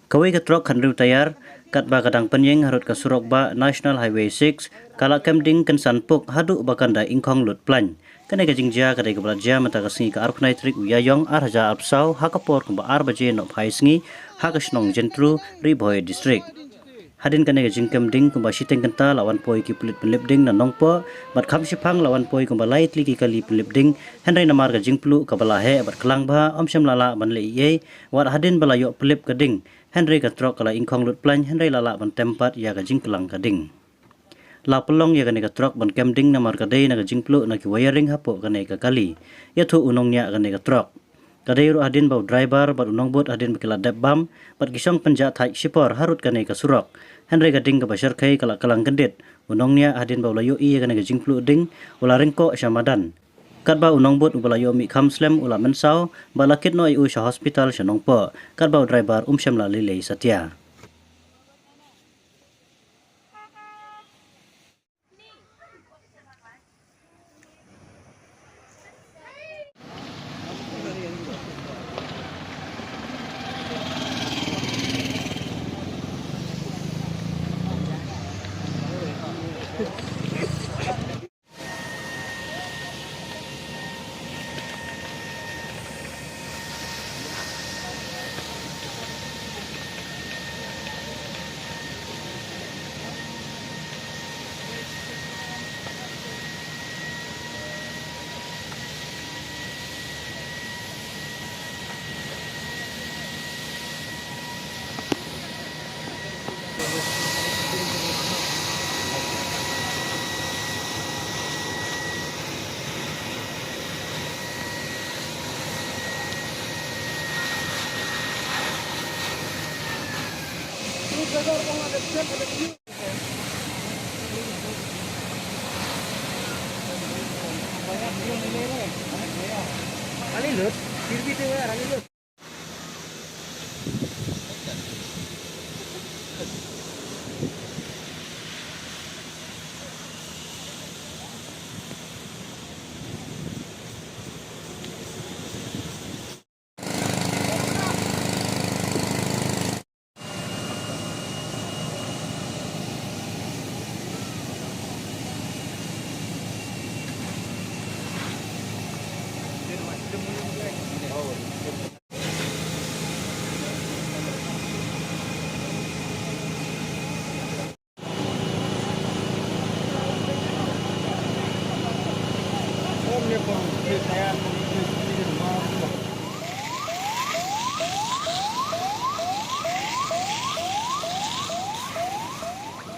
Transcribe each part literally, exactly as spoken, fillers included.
Kawei ka trok khathynriew tayar, katba ka dang pynïeng harud ka surok bah National Highway six, ka la kem ding kynsan puk haduh ba kan da ingkhong lut plaiñ. Kane ka jingjia ka dei kaba la jia mynta ka sngi ka arphew khyndai tarik u Ïaïong ar hajar arphew saw ha ka por kumba ar baje nohphai sngi ha ka shnong Jentru, Ri Bhoi District. Hadien kane ka jingkem ding kumba shiteng kynta la wan poi ki pulit pynlip ding na Nongpoh, bad kham shiphang la wan poi kumba lai tylli ki kali pynlip ding, hynrei namar ka jingpluh kaba la heh bad klang bha, ym shym la lah ban leh ei ei, wat hadien ba la ïoh pynlip ka ding, hynrei ka trok ka la ingkhong lut plaiñ, hynrei la lah ban tem pat ïa ka jingklang ka ding. La pynlong ïa kane ka trok ban kem ding namar ka dei na ka jingpluh na ki wiring hapoh kane ka kali, ïathuh u nongñiah kane ka trok. Ka dei ruh hadien ba u driver bad u nongbud hadien ba ki la dep bam, bad ki shong pynjah thait shipor harud kane ka surok. Hynrei ka ding kaba shyrkhei ka la klang kyndit. U nongñiah hadien ba u la ïohi ïa kane ka jingpluh ding, u la ryngkoh sha madan. Katba u nongbud uba la ïoh mih kham slem u la mynsaw, bad la kit noh ïa u sha hospital sha Nongpoh, katba u driver um shym la lei lei satia.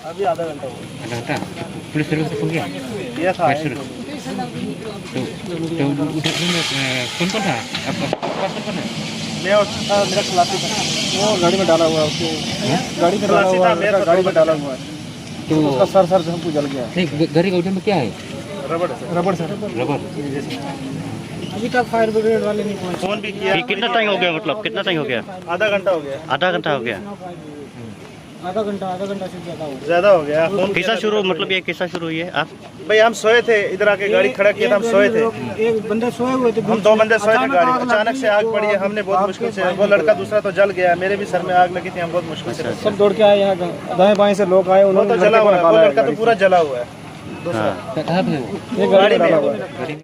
अभी आधा घंटा हुआ। आधा घंटा? पुलिस वालों से फोन किया? किया था, फायर सर्विस? तो, तो उधर में, अ, कौन कौन था? आपका पास कौन कौन है? मैं और था, मेरा खलासी था। वो गाड़ी में डाला हुआ है उसको। हाँ? गाड़ी में डाला हुआ है, गाड़ी में डाला हुआ है। तो उसका सर, सर हमको जल गया। नहीं, ग-, गाड़ी का उधर में क्या है? रबड़ है सर। रबड़ सर। रबड़। अभी तक फायर ब्रिगेड वाले नहीं पहुंचे। फोन भी किया। कि-, कितना टाइम हो गया, मतलब, कितना टाइम हो गया? आधा घंटा हो गया। आधा घंटा हो गया? आधा घंटा, आधा घंटा से ज्यादा हो गया। ज्यादा हो गया। फोन किया कैसा था शुरू, मतलब, ये कैसा शुरू हुई है? आप? भाई, हम सोए थे, इधर आके गाड़ी खड़ा किया था, हम सोए थे। एक बंदे सोए हुए थे, हम दो बंदे सोए थे गाड़ी में, अचानक से आग पड़ी है, हमने बहुत मुश्किल से, वो लड़का दूसरा तो जल गया, मेरे भी सर में आग लगी थी, हम बहुत मुश्किल से बचे। सब दौड़ के आए यहाँ, दाएं बाएं से लोग आए, वो उन्होंने तो जला हुआ है, वो लड़का तो पूरा जला हुआ है। दूसरा। हाँ। कहाँ पे वो? ये गाड़ी में डाला हुआ है।